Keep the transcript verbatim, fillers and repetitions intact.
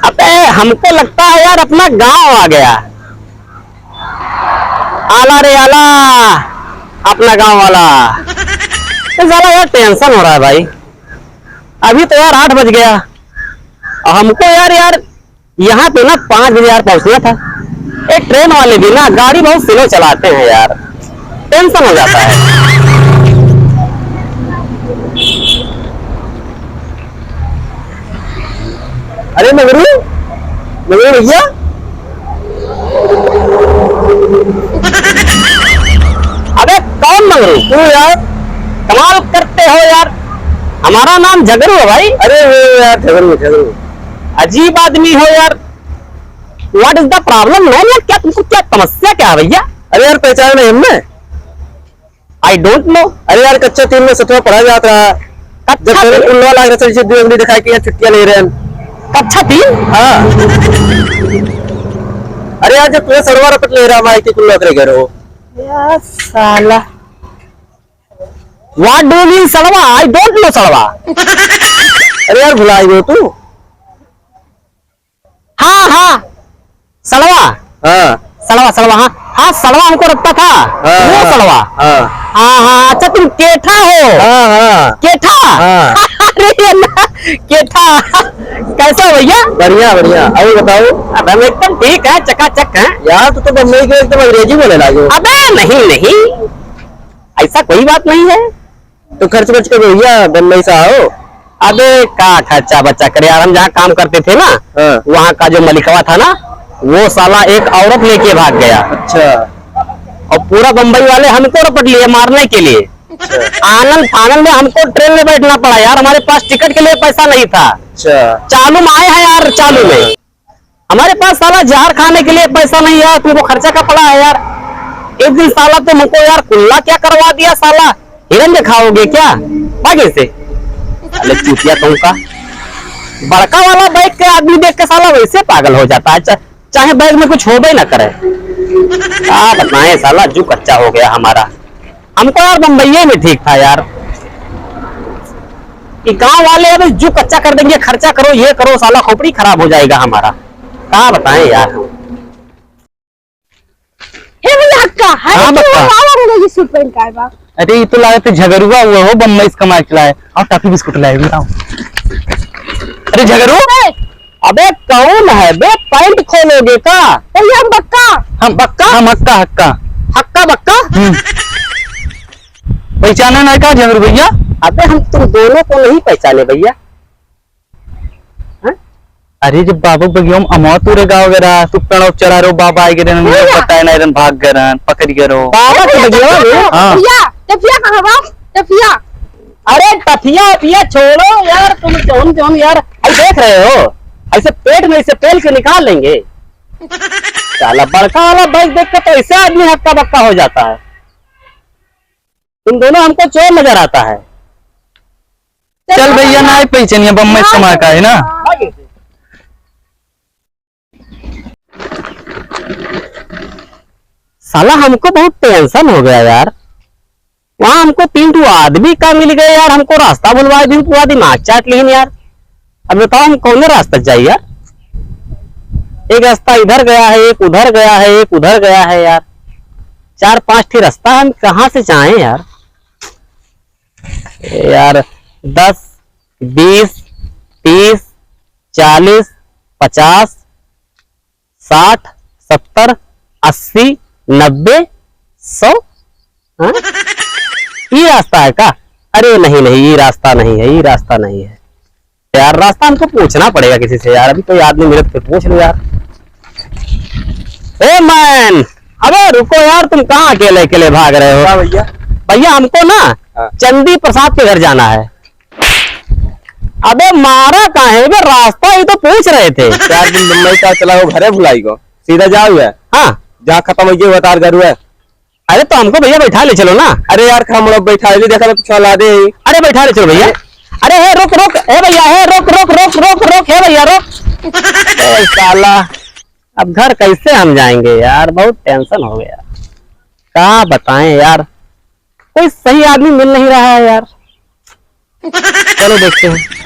अबे, हमको लगता है यार, अपना गांव आ गया। आला रे आला, अपना गांव वाला। ये साला यार, tension हो रहा है भाई। अभी तो यार, आठ बज गया। और हमको यार, यार, यहाँ पे ना पाँच बजे यार पहुँचना था। ये train वाले भी ना गाड़ी बहुत slow चलाते हैं यार, tension हो जाता है। अरे मंगरू, मंगरू भैया। अबे कौन मंगरू? तू यार। कमाल करते हो यार, हमारा नाम झगरू है भाई। अरे वो यार झगरू, झगरू। अजीब आदमी हो यार। What is the problem man? यार, क्या तुमको क्या समस्या क्या है भैया? अरे यार, पहचान नहीं हमने। I don't know। अरे यार, कक्षा तीन में सतवा पढ़ा जात रहा। कक्षा जब तेरे तीन? कुल्ला लाग रहा था, जैसे दो उंगली दिखा के यहाँ छुट्टियाँ ले रहे हैं। कक्षा तीन? हाँ। अरे यार, जब तुम्हें सरवा रपट ले रहा, माई के कुल्ला करे करो। यार साला। What do you mean सड़वा? I don't know सड़वा। अरे यार, भुला गयो तू। हाँ, हाँ, सड़वा। हाँ। सड़वा, सड़वा, हाँ। हाँ, सड़वा हमको रखता था। हाँ, वो हाँ, सड़वा। हाँ। हाँ, हाँ, अच्छा, तुम केठा हो? हाँ, हाँ। केठा? हाँ। अरे, ये ना, केठा। कैसा हो भैया? बढ़िया, बढ़िया। और बताओ? अब हम एकदम ठीक है, चकाचक हैं। यार, तू तो बम्बई के एकदम अंग्रेजी बोले लागे हो। अबे, नहीं, नहीं, ऐसा कोई बात नहीं है। तो खर्च बर्च के भैया बम्बई से आओ। अबे का खर्चा बर्चा करे यार, हम जहाँ काम करते थे ना, हाँ। वहाँ का जो मलिकवा था ना, वो साला एक औरत लेके भाग गया। अच्छा। और पूरा बम्बई वाले हमको रपट लिए मारने के लिए। अच्छा। आनन फानन में हमको ट्रेन में बैठना पड़ा यार, हमारे पास टिकट के लिए पैसा नहीं था। अच्छा। चालू में आए हैं यार, चालू में। हमारे पास साला जहर खाने के लिए पैसा नहीं है, तुमको खर्चा का पड़ा है यार। एक दिन साला तुम हमको यार कुल्ला क्या करवा दिया साला, हिरन के खाओगे क्या? भागे से। साले चूतिया कहूँ का। बड़का वाला बैग के आदमी देख के साला वैसे पागल हो जाता है, चा-, चाहे बैग में कुछ होबे ना करे। क्या बताएं साला, जू कच्चा हो गया हमारा। हमको यार बम्बईये में ठीक था यार। ये गांव वाले अब जू कच्चा कर देंगे, खर्चा करो, ये करो, साला खोपड़ी खराब हो जाएगा हमारा। का बताएं यार। हे भैया हक्का, हाय हाँ, तू बक्का। बाबा बोले ये सूट पहन के आए बा। अरे, ये तो लागत है झगरुआ हुआ हो, बम्बई से कमा के लाए। आओ, टॉफी बिस्कुट लाए, बताओ। अरे, झगरू। ए, अबे कौन है बे? पैंट खोलोगे का? भैया हम बक्का। हम बक्का? हम हक्का, हक्का। हक्का बक्का? हम्म। पहचाना ना का झगरू भैया? अबे हम तुम दोनों को नहीं पहचाने भैया। हाँ? अरे जब बाबा बगिया में अमवा तूरे गाँव गए रहा, तू पेड़ों चढ़ा रहो, बाबा आए गए रहन, भैया। बताए ना रहन, भाग गए रहन, पकड़ गए रहो। बाबा के बगिया में? हाँ। भैया, टफिया कहाँ बा? टफिया। अरे टफिया, टफिया छोड़ो यार, तुम जौन, जौन यार, अरे देख रहे हो, ऐसे पेट में से पेल के निकाल लेंगे। साला बड़का वाला बैग देख के तो ऐसे आदमी हक्का बक्का हो जाता है। तुम दोनों हमको चोर नजर आता है। चल भैया, ना ही पहचानिए, बम्बई से कमा का है ना। साला हमको बहुत टेंशन हो गया यार, वहाँ हमको तीन ठो आदमी का मिल गए यार, हमको रास्ता भुलवाए दिन, पूरा दिमाग चाट लिहिन यार। अब बताओ हम कौन रास्ता जाई यार? एक रास्ता इधर गया है, एक उधर गया है, एक उधर गया है यार। चार पांच ठे रास्ता, हम कहाँ से जाएं यार? ए यार, दस, बीस, तीस, चालीस, पचास, साठ, सत्तर, अस्सी, नब्बे, सौ। हाँ? ये रास्ता है का? अरे नहीं, नहीं, ये रास्ता नहीं है, ये रास्ता नहीं है। यार, रास्ता हमको पूछना पड़ेगा किसी से यार, अभी कोई आदमी मिले तो फिर पूछ लो यार। ए मैन, अबे रुको यार, तुम कहाँ अकेले अकेले भाग रहे हो? क्या भैया? भैया, हमको ना हाँ। चंदी प्रसाद के घर जाना है। अबे मारा काहे बे, रास्ता ही तो पूछ रहे थे। चार दिन मुंबई का चला, वो घरे भुलाई गो, सीधा जाओ यार। हाँ। जहाँ खत्म हो गई, वो तार घर है। अरे तो हमको भैया बैठा ले चलो ना। अरे यार, हम लोग बैठा ले, देखा तो पिछवा ला दे। अरे बैठा ले चलो भैया। अरे। अरे हे रुक, रुक, हे भैया, हे रुक, रुक, हे भैया, रुक। ए साला, अब घर कैसे हम जाएंगे यार, बहुत टेंशन हो गया। का बताएं यार, कोई सही आदमी मिल नहीं रहा है यार। चलो देखते हैं।